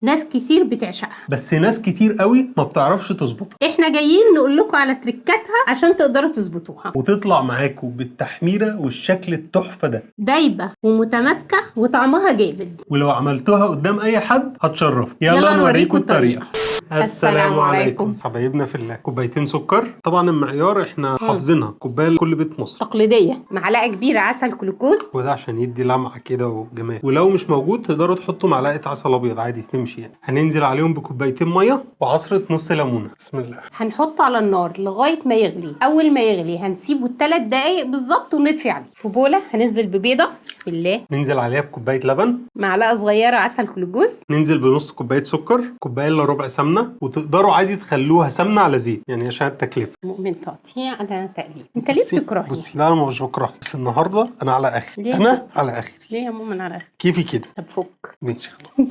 ناس كتير بتعشقها، بس ناس كتير قوي ما بتعرفش تظبطها. احنا جايين نقول لكم على تريكاتها عشان تقدروا تظبطوها وتطلع معاكم بالتحميره والشكل التحفة ده، دايبه ومتماسكه وطعمها جامد. ولو عملتوها قدام اي حد هتشرف. يلا يلا نوريكم نوريكم الطريقة. السلام عليكم. حبايبنا في الله. كوبايتين سكر، طبعا المعيار احنا حافظينها، كوباية لكل بيت مصر. تقليدية. معلقه كبيرة عسل كلوكوز، وده عشان يدي لمعة كده وجمال، ولو مش موجود تقدروا تحطوا معلقه عسل ابيض عادي تمشي يعني. هننزل عليهم بكوبايتين مية وعصره نص ليمونه. بسم الله. هنحطه على النار لغاية ما يغلي. اول ما يغلي هنسيبه 3 دقايق بالظبط ونطفي عليه. في بوله هننزل ببيضه، بسم الله. ننزل عليها بكوبايه لبن، معلقه صغيرة عسل كلوكوز، ننزل بنص كوباية سكر، كوباية الا ربع سمنه، وتقدروا عادي تخلوها سمنه على زيت يعني عشان التكلفة. مؤمن تقطيع على تقليب. انت ليه بتكرهني؟ بصي، لا انا مش بكرهك، بس النهارده انا على اخري. ليه؟ انا على اخري. ليه يا مؤمن على اخري؟ كيفي كده. طب فك. ماشي خلاص.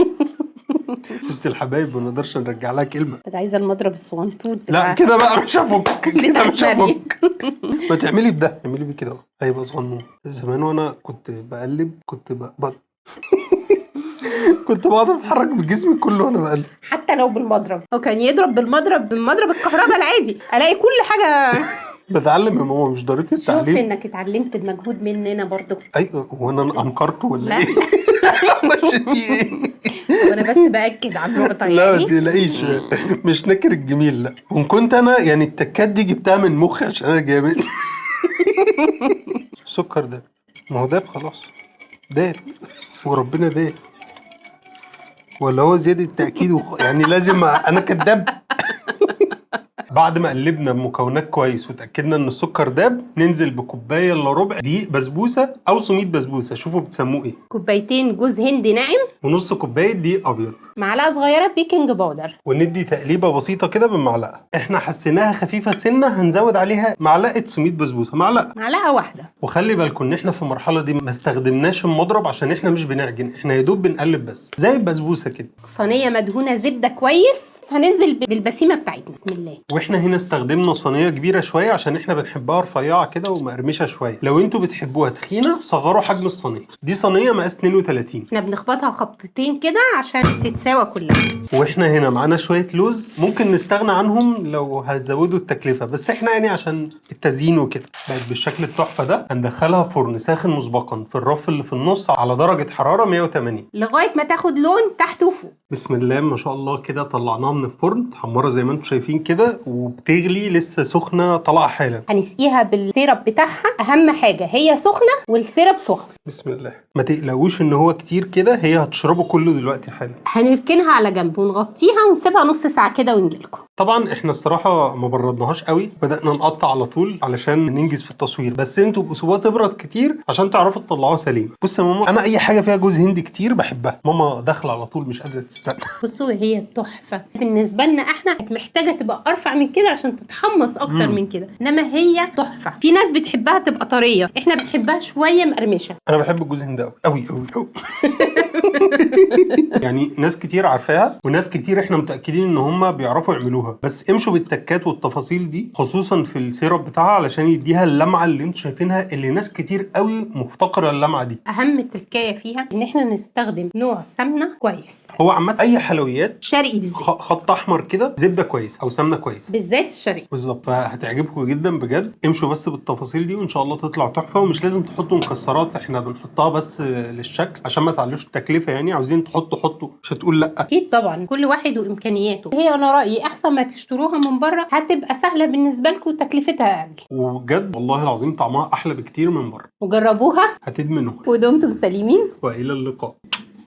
ست الحبايب ما نقدرش نرجع لها كلمة. انت عايزه المضرب الصغنطوط لا كده بقى مش هفك، كده مش بتاع مريم. هفك. ما تعملي بده، اعملي بيه كده اهو، هيبقى صغنون. زمان وانا كنت بقلب كنت بقعد اتحرك بجسمي كله وانا بقلب. حتى لو بالمضرب، هو كان يضرب بالمضرب، بمضرب الكهرباء العادي، الاقي كل حاجة. بتعلم يا ماما، مش ضريبة شفت التعليم. انك اتعلمت المجهود مننا برضو. ايوه، وانا انكرته ولا لا. ايه؟ مش في ايه؟ وانا بس باكد على النقطة لا ما يعني. تقلقيش، مش نكر الجميل. لا، وان كنت انا يعني التكات دي جبتها من مخي عشان انا جامد. السكر ده ما هو داب خلاص، داب وربنا داب، ولا هو زيادة تأكيد يعني لازم انا كداب. بعد ما قلبنا المكونات كويس وتأكدنا ان السكر داب، ننزل بكوباية الا ربع دقيق بسبوسة او سميد بسبوسة، شوفوا بتسموه ايه. كوبايتين جوز هند ناعم، ونص كوباية دقيق ابيض، معلقه صغيرة baking powder، وندي تقليبه بسيطة كده بالمعلقه. احنا حسيناها خفيفة سنة، هنزود عليها معلقه سميد بسبوسه، معلقه، معلقه واحدة. وخلي بالكم ان احنا في المرحلة دي ما استخدمناش المضرب عشان احنا مش بنعجن، احنا يا دوب بنقلب بس زي البسبوسه كده. صينية مدهونه زبدة كويس، هننزل بالبسيمه بتاعتنا. بسم الله. واحنا هنا استخدمنا صينية كبيرة شوية عشان احنا بنحبها رفيعة كده ومقرمشه شوية. لو انتوا بتحبوها تخينة صغروا حجم الصينية. دي صينية مقاس 32. احنا بنخبطها خبطتين كده عشان تتساوى كلها. واحنا هنا معانا شوية لوز، ممكن نستغنى عنهم لو هتزودوا التكلفة، بس احنا يعني عشان التزيين وكده. بقت بالشكل التحفة ده. هندخلها فرن ساخن مسبقا في الرف اللي في النص على درجه حرارة 180 لغاية ما تاخد لون تحت وفوق. بسم الله ما شاء الله. كده طلعناها من الفرن متحمره زي ما انتم شايفين كده، وبتغلي لسه سخنة طالعه حالا. هنسقيها بال syrup بتاعها، اهم حاجة هي سخنة وال syrup سخن. بسم الله. ما تقلقوش ان هو كتير كده، هي هتشربه كله دلوقتي حالا. هنركنها على جنب ونغطيها ونسيبها نص ساعة كده ونجيلكم. طبعا احنا الصراحة ما بردناهاش قوي، بدانا نقطع على طول علشان ننجز في التصوير، بس انتوا بقوا تبرد كتير عشان تعرفوا تطلعوها سليمة. بص يا ماما، انا اي حاجة فيها جوز هند كتير بحبها. ماما داخله على طول مش قادرة تستنى. بصوا هي تحفة بالنسبة لنا احنا، محتاجه تبقى ارفع من كده عشان تتحمص اكتر من كده، انما هي تحفة. في ناس بتحبها تبقى طرية، احنا بنحبها شوية مقرمشه. انا بحب الجوز هند قوي قوي قوي قوي. يعني ناس كتير عارفاها وناس كتير احنا متاكدين ان هم بيعرفوا يعملوها، بس امشوا بالتكات والتفاصيل دي خصوصا في ال syrup بتاعها علشان يديها اللمعة اللي انتوا شايفينها، اللي ناس كتير قوي مفتقره اللمعة دي. اهم تركايه فيها ان احنا نستخدم نوع سمنه كويس. هو عامة اي حلويات شرقي بالذات، خط احمر كده، زبدة كويس او سمنه كويس، بالذات الشرقي بالظبط. فهتعجبكم جدا بجد. امشوا بس بالتفاصيل دي وان شاء الله تطلع تحفة. ومش لازم تحطوا مكسرات، احنا بنحطها بس للشكل عشان ما تعلوش التكلفة يعني. عاوزين تحطوا حطوا، مش هتقول لا. اكيد طبعا كل واحد وامكانياته. هي انا رايي احسن ما تشتروها من بره، هتبقى سهلة بالنسبة لكم وتكلفتها اقل. وبجد والله العظيم طعمها احلى بكتير من بره. وجربوها هتدمنوها. ودمتم سليمين، والى اللقاء.